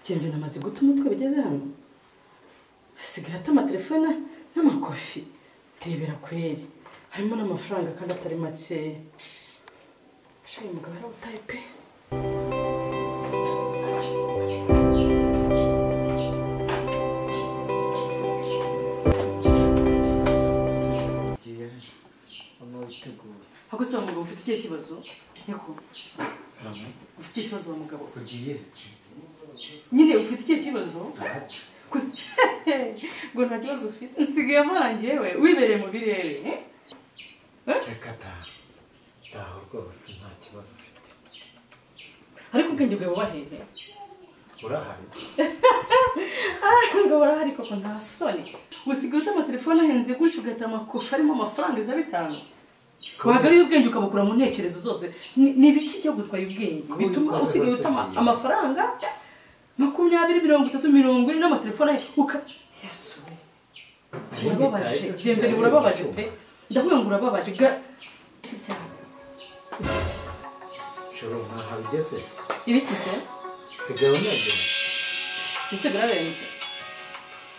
Bienvenue amaze guta umutwe bigeze hano. Asigaye ata amatelefone n'amakofi. Rebera kweri. Harimo n'amafaranga kandi atari make. Shayi mugabo yarawutaye pe. Ako se mugabo ufite ikihe kibazo? Yego. Ufite ikihe kibazo wa mugabo? Ugiye. Nyine ufite ikihe kibazo? Ngo nta kibazo ufite. Nsigaye amarangiye we wibereye mu birere. Reka taha. Taha rwose nta kibazo ufite. Ariko ubwenge bwawe buba hehe? Urahari. Ngo urahari koko nta soni. Usigaye uta amatelefone ahenze gutyo ugata amakofi arimo amafaranga za 5. Wagariye ubwenge ukabukura mu ntekerezo zose. Ni ibiki cyo gutwaye ubwenge bituma usigaye uta amafaranga 20 30 40 n'amatelefone uka Yesu. Urababaje. Bienvenue urababaje pe. Ndavuga ngo urababaje ga. Shoro nkaha bigeze. Ibiki se? Sigaye unegera. Ese birarenze.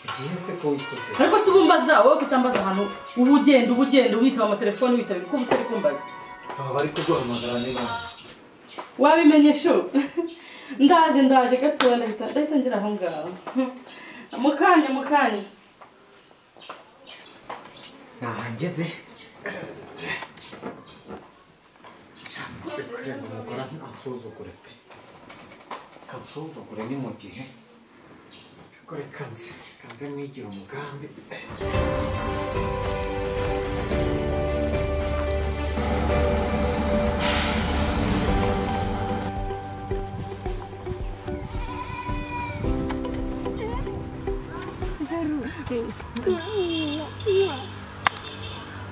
Ugiye se ko wikoze. Ariko se ubumbaza wowe kutambaza ahantu ubugenda witaba amatelefone witaba ko utari kumbaza. Aba bari kuguhamagara niba. Wabimenye sho. Ndaje gato ndahita ngira aho ngaho. Mukanya. Nahangeze. Reka umugore azi kansuzugure pe. Kansuzugure ni mu gihe. Reka nze mwigira umugambi.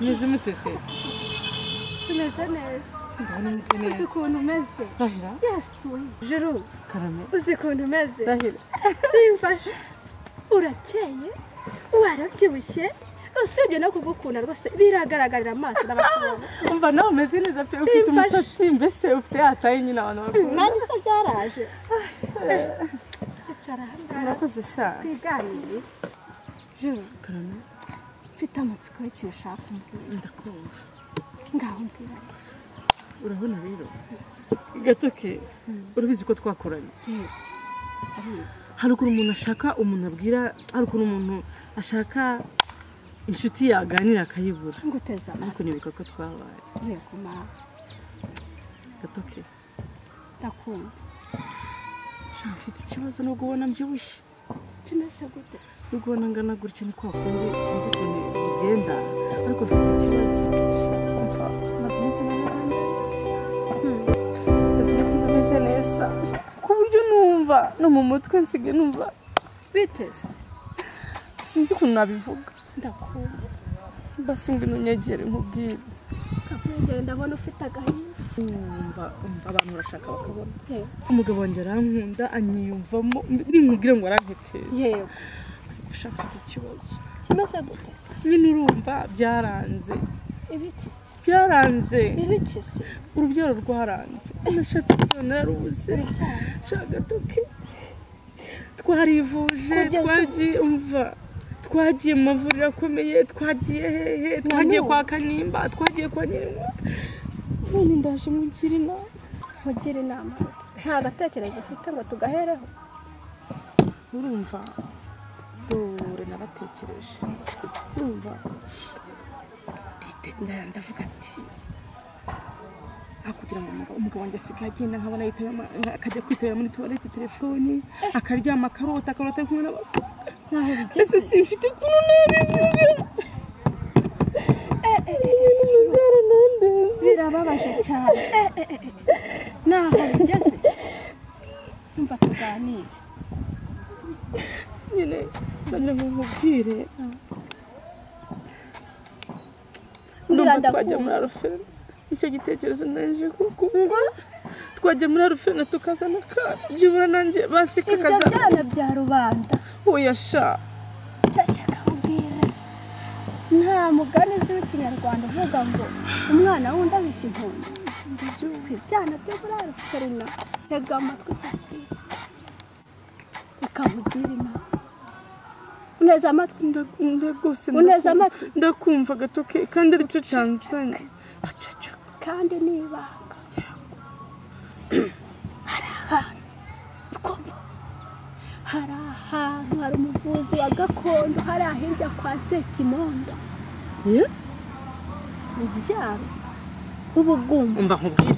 Meze mute se? Tumeze neza. Ndabona umeze neza. Uzi ukuntu umeze. Rahira? Yesu. Juru. Karame. Uzi ukuntu umeze. Rahira. Simfashe. Urakeye, warabyibushye, usibye no kugukunda rwose biragaragarira amaso n'abakubona. Umva nawe umeze neza pe, ufite umusatsi mbese ufite yataye nyine abantu bakunda. Nanjye se byaraje. Icara hano. Murakoze sha. Twiganire. Juru. Karame. Mfite amatsiko y'ikintu ushaka kumbwira. Ndakumva. Ngaho mbwira. Urabona rero gatoke urabizi ko twakoranye. Hari ukuntu umuntu ashaka umuntu abwira, hari ukuntu umuntu ashaka inshuti yaganira akayibura. Nguteza ariko nibuka ko twabaye. Yego ma. Gatoke. Ndakumva. Sha mfite ikibazo nubwo ubona mbyibushye. Kimeze gute? Nubwo ubona ngana gutya ni kwa kundi sinzi ukuntu bigenda ariko mfite ikibazo. Umva maze iminsi ntameze neza. Maze iminsi ntameze neza. Ku buryo numva no mu mutwe nsigaye numva bitese. Sinzi ukuntu nabivuga. Ndakumva. Basi ngwino unyegere nkubwire. Kakwegere ndabona ufite agahinda. Umva abantu barashaka bakabona. Umugabo wanjye arankunda anyiyumvamo ninkubwire ngo aranketeje. Yego. Ariko shaka mfite ikibazo. Kimeze gute se? Nyine urumva byaranze. Ibiki se? Byaranze. Ibiki se? Urubyaro rwaranze. Nashatse urubyaro nararubuze. Shaka gatoke. Twarivuje, twagiye umva. Twagiye mu mavuriro akomeye, twagiye hehe, twagiye kwa Kanimba, twagiye kwa Nyirinwa. None ndaje mugira inama. Mugira inama. Nta gatekerezo ufite ngo tugahereho. Urumva dore naratekereje. Urumva ndavuga ati kugira ngo umugabo wanjye asigaye agenda nkabona akajya kwitabira muri tuwarete telefoni akaryama akarota kumwe n'abakobwa. Ntaho bigeze. Ese simfite ukuntu nabivuga. Birababaje cyane. Naho bigeze. Umva tuganire. Nyine ndagira ngo nkubwire. Ndumva twajya muri Arufena. Icyo gitekerezo naje kukumva. Twajya muri Arufena tukazana akana. Byibura nanjye basika Ibyo kazana. byana bya rubanda. Oya sha. Ceceka nkubwire. Nta mugani uzi w'ikinyarwanda uvuga ngo umwana wundi abishya impundu. Ibyana byo muri Arufena. Tega amatwi nkubwire. Reka nkugire inama. Uneze amatwi. Rwose Uneze amatwi. Ndakumva Gatoke kandi aricyo cyanzanye. Kandi ni ibanga. Hari ahantu ukumva, hari ahantu hari umuvuzi wa gakondo, hari ahirya kwa Sekimondo. Ubyaro ubugumba. Umva nkubwire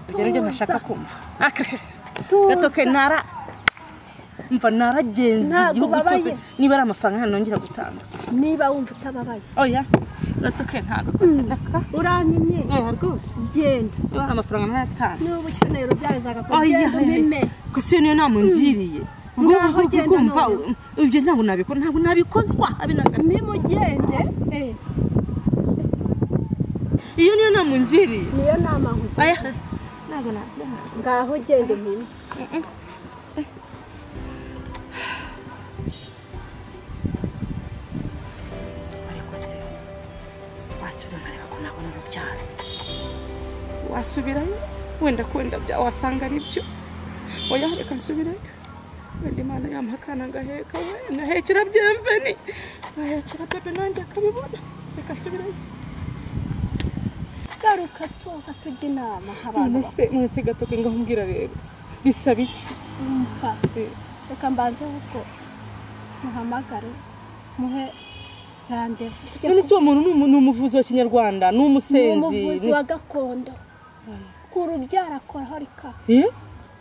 ibyo nibyo ntashaka kumva. Gatoke nara mva naragenze igihugu cyose, niba ari amafaranga nongera gutanga. Niba wumva utababaye. Oya Gatoke ntabwo rwose ndaka. Uramenye? Oya rwose. Genda. Niba ari amafaranga ntayatanze. Niba ukeneye urubyaro uzagakora. Umime. Gusa iyo niyo nama ungiriye. Ngaho genda none. Ibyo ntabwo nabikora, ntabwo nabikozwa habe na gato. Nimugende. Iyo niyo nama ungiriye. Niyo nama nkugiriye. Oya ntabwo nabyemera. Ngaho genda umime. Ariko se wasubira nkareba ko nabona urubyaro. Wasubirayo wenda ko wenda bya wasanga ari byo. Oya reka nsubirayo. Wenda Imana yampa akana ngaheka, we ngahekera Byemveni, ngahekera bebe nanjye akabibona. Reka nsubirayo. Garuka tuza tujya inama nk'abantu. None se Gatoke ngaho mbwira rero bisaba iki? Umva reka mbanze kuko muhamagare muhe rendez-vous. None se uwo muntu ni umuvuzi wa kinyarwanda, ni umusenzi? Ni umuvuzi wa gakondo. Ku rubyaro akoraho rika.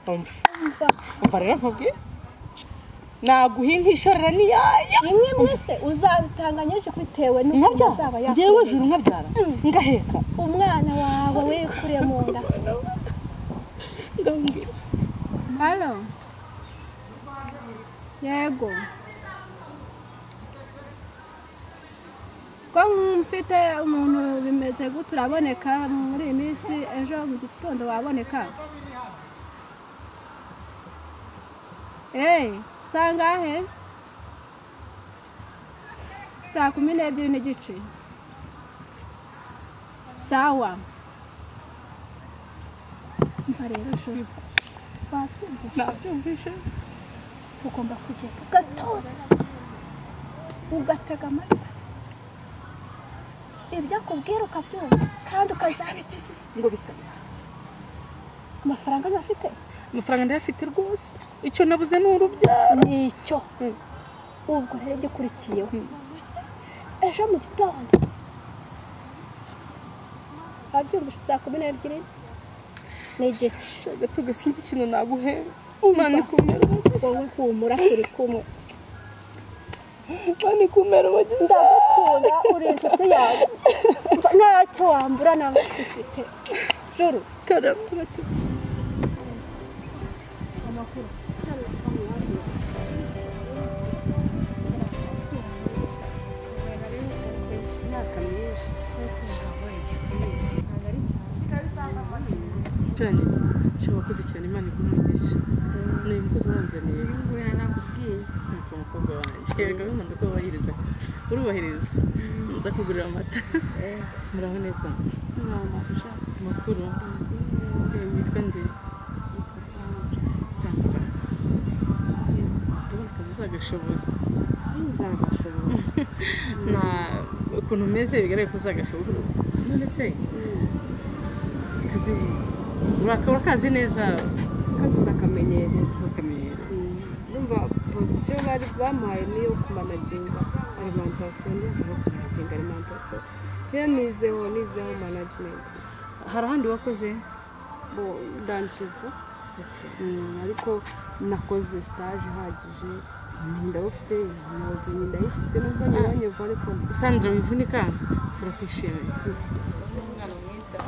Umva rero nkubwire, naguha inka ishorera n'iyaya. Imwe mwese uzazitanga nyinshi bitewe n'uko azaba yakuye. Njyewe juru nkabyara ngaheka umwana wawe wikuriye mu nda. Ndambwira. Halo. Yego. Ko mfite umuntu bimeze gute, uraboneka muri iyi minsi, ejo mu gitondo waboneka? Sangahe? 12:30. Sawa. Umva rero shuri. Nabyumvishe. Ugomba kugenda ugatuza, ugatega amatwi ibyo akubwira ukabyumva, kandi ukazaba iki ngo bisaba iki? Amafaranga ntafite? Amafaranga ndayafite rwose, icyo nabuze ni urubyaro. Nicyo. Ubwo rero ibyo ukurikiyeho ejo mu gitondo wabyumvishe 12:30. Gatoke sinzi ikintu naguhera. Imana ikumere umugisha. Wowe humura turi kumwe. Imana ikumere umugisha. Ndagukunda, uri inshuti yawe. Ntacyo wambura nawe ufite. Juru. Karame. Amakuru. Imyaka myinshi. Cyane. Wakoze cyane, Imana iguhe umugisha. Ni umukozi wanzaniye. Nguyu nakubwiye. Nuko umukobwa wanjye. Yego nkunda ko wubahiriza. Urubahiriza. Nza kugurira amata. Muraho neza. Amakuru. Witwa nde? Sandra. Ndabona akazi uzagashobora. Nzagashobora. Na ukuntu umeze bigaragara ko uzagashobora. None se akazi urakazi neza? Akazi ndakamenyereye. Ndakamenyereye. Ndumva position bari bampaye niyo kumanaginga alimentation, ndumva kumanaginga alimentation. Je nizeho management. Hari ahandi wakoze? Bo ndankivu. Ariko nakoze stage ihagije, ndawufite, ndayifite nubwo nyibonye vuba ariko. Sandra wivunika, turakwishimiye. Umwana mwiza.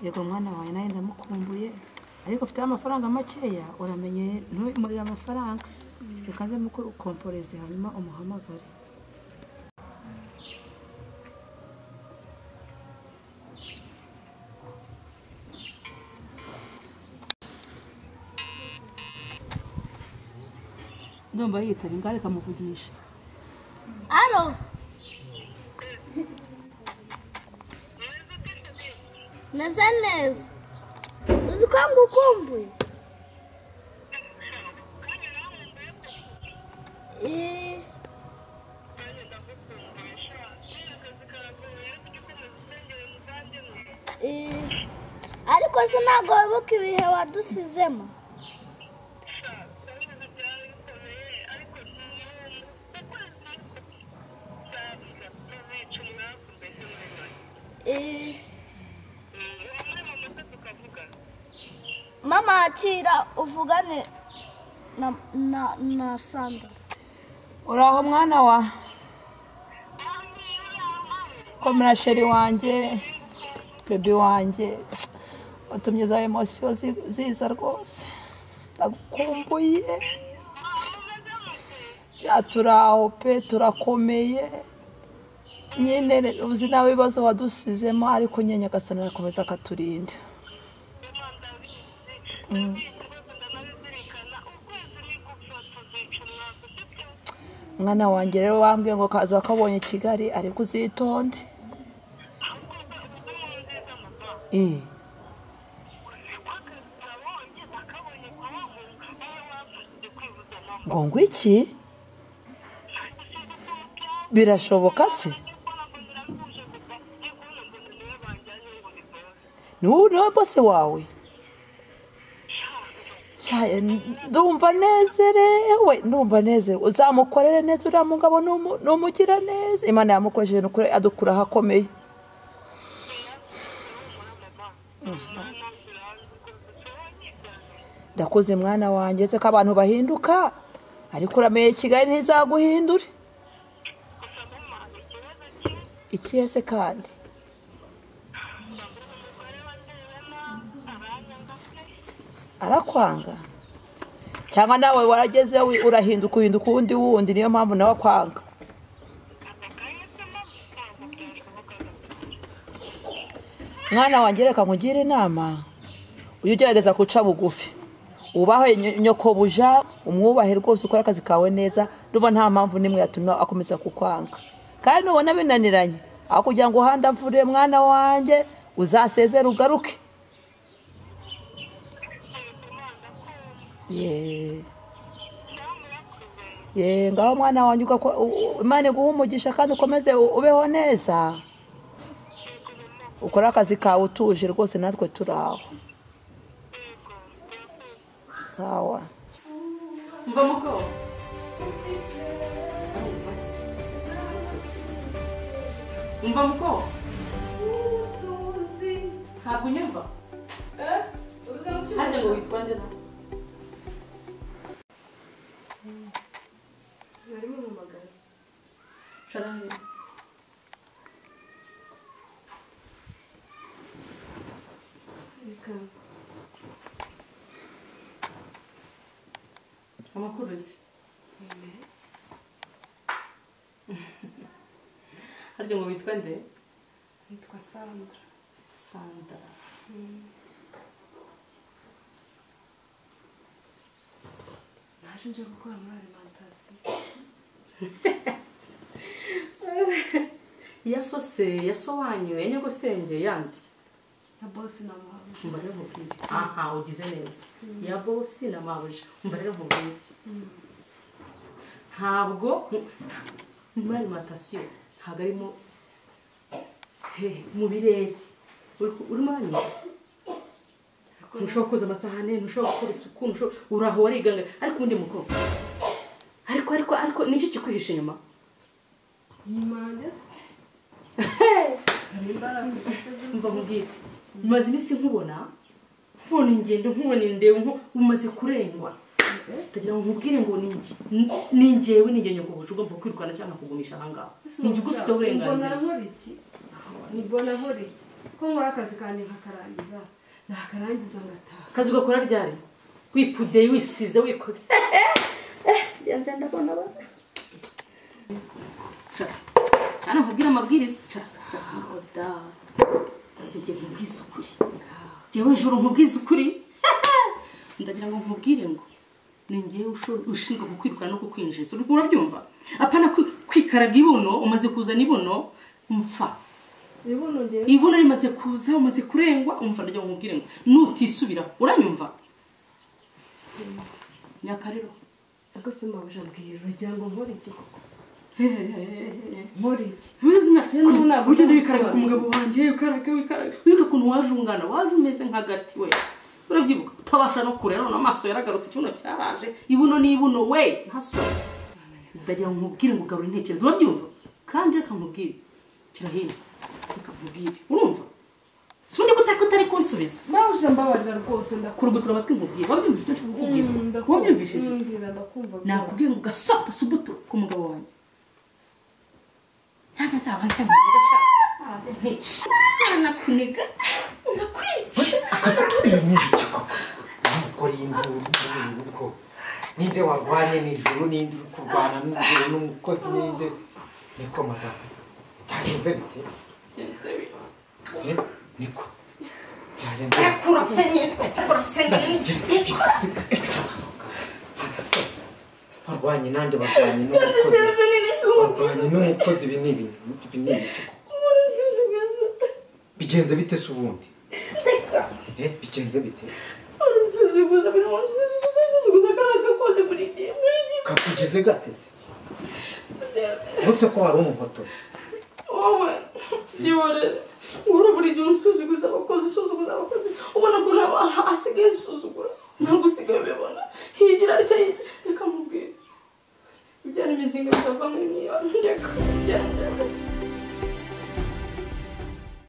Yego mwana wawe nawe ndamukumbuye, ariko ufite amafaranga makeya, uramenye ntumurire amafaranga. Reka nze mukomporeze hanyuma umuhamagare. Ndumva yitaba ingare kamuvugisha. Alo. Meze neza. Uzi ko ngukumbuye? Ariko se ntabwo wibuka ibihe wadusizemo? Mama akira uvugane na Sandra. Uraho mwana wa komera sheri wanjye, bebe wanjye, watumye za emosiyo ziza rwose, ndagukumbuye. Turaho pe, turakomeye nyine, uzi nawe ibibazo wadusizemo, ariko nyine Nyagasani arakomeza akaturinda. Mwana wanjye rero wambwiye ngo kaza wakabonye Kigali, ariko uzitonde. Ngo ngwiki? Birashoboka se? Niwe bose wawe? Ndumva nezerewe, ndumva nezerewe. Uzamukorere neza uriya mugabo, numugira neza. Imana yamukoresheje nukuri adukura ahakomeye. Ndakoze mwana wanjye, ndetse ko abantu bahinduka, ariko uramenye Kigali ntizaguhindure. Ikihe se kandi? Arakwanga cyangwa nawe warageze urahinduka uhinduka uwundi wundi, niyo mpamvu nawe akwanga. Mwana wanjye reka nkugire inama, ujye ugerageza guca bugufi, ubahe nyokobuja, umwubahe rwose, ukore akazi kawe neza. Ndumva nta mpamvu n'imwe yatuma akomeza kukwanga, kandi nubona binaniranye aho kugira ngo uhandavure mwana wanjye, uzasezere ugaruke. Ye ngaho mwana wanjye, Imana iguhe umugisha kandi ukomeze ubeho neza, ukore akazi kawe utuje rwose, natwe turaho. Sawa. Mva muko. Mva muko. Ntabwo unyumva? Harya ngo witwa nde? Barimo mumagara. Sharahe. Reka. Amakuru uzi? Harya ngo witwa nde? Nitwa Sandra. Sandra. Naje nje gukora muri alimentation. Ya sose, ya so wanyu, ya nyogosenge yandi. Ya boss na mabuja. Umva rero nkubwire. Aha, ugize neza. Ya boss na mabuja. Umva rero nkubwire. Ntabwo muri alimentation ntabwo arimo mu birere. Urimo aranyumva? Ntushobora koza amasahane, ntushobora gukora isuku, uraho wariganga, ariko ubundi mukobwa. Ariko niki kikwihishe inyuma? Inyuma yanjye se? Mva nkubwire. Maze iminsi nkubona, nkubona ingendo, nkubona indebo, umaze kurengwa. Ndagira ngo nkubwire ngo ni njyewe ni njye nyokobuja ugomba kwirukana cyangwa kugumisha aha ngaha. Ni njye ugufite uburenganzira. Mbona nkora iki? Ko nkora akazi kanjye nkakarangiza. Nakarangiza ngataha. Akazi ugakora ryari? Wipudeye, wisize, wikoze. Ngenze ndabona ba. Hano nkubwira amabwiriza. Oda. Ase ngiye nkubwize ukuri. Jyewe joro nkubwize ukuri. Ndagira ngo nkubwire ngo Ni ngewe ushinzwe kukwirukana no kukwinjiza. Urabyumva? Apana kwikaraga ibuno, umaze kuzana ibuno, mfa. Ibuno ngewe. Ibuno rimaze kuza, umaze kurengwa, umva ndagira ngo nkubwire ngo nutisubira, uranyumva? Nyakariro. Ariko se mabuja mbwira ugira ngo nkore iki koko? Nkore iki? Ugenda wikaraga ku mugabo wanjye, ukaraga wikaraga. Wibuka ukuntu waje ungana, waje umeze nk'agati we. Urabyibuka utabasha no kurera, none amaso yaragarutse, ikibuno cyaraje, ibuno ni ibuno we, ntaso. Ndagira ngo nkubwire ngo garura intekerezo, urabyumva? Kandi reka nkubwire, kirahino. Reka nkubwire, urumva? Si undi utari kunsubiza. Mabuja mbabarira rwose ndakurugutura amatwi nkubwire. Wabyumvise icyo nshaka kukubwira? Wabyumvishije? Nakubwiye ngo gasopa subuto ku mugabo wanjye. Cyangwa nzaba nsa nkuniga sha. Nkica. Nakuniga. Nakwica. Ibi ni ibiki koko? Umugore y'induru n'uko. Ninde warwanye n'ijuru, ninde uri kurwana n'ijuru n'umukozi ninde? Niko madamu. Byagenze bite? Byagenze bite? Niko. Byagenze. Kurase nyine. Barwanye nande barwanye n'umukozi. Barwanye n'umukozi ibi ni ibintu ibi ni ibiki koko? Bigenze bite se ubundi? Bigenze bite? Kakugeze gateze. Bose ko wari umuhoto. Wowe, byihorere. Uhora buri gihe unsuzuguza abakozi.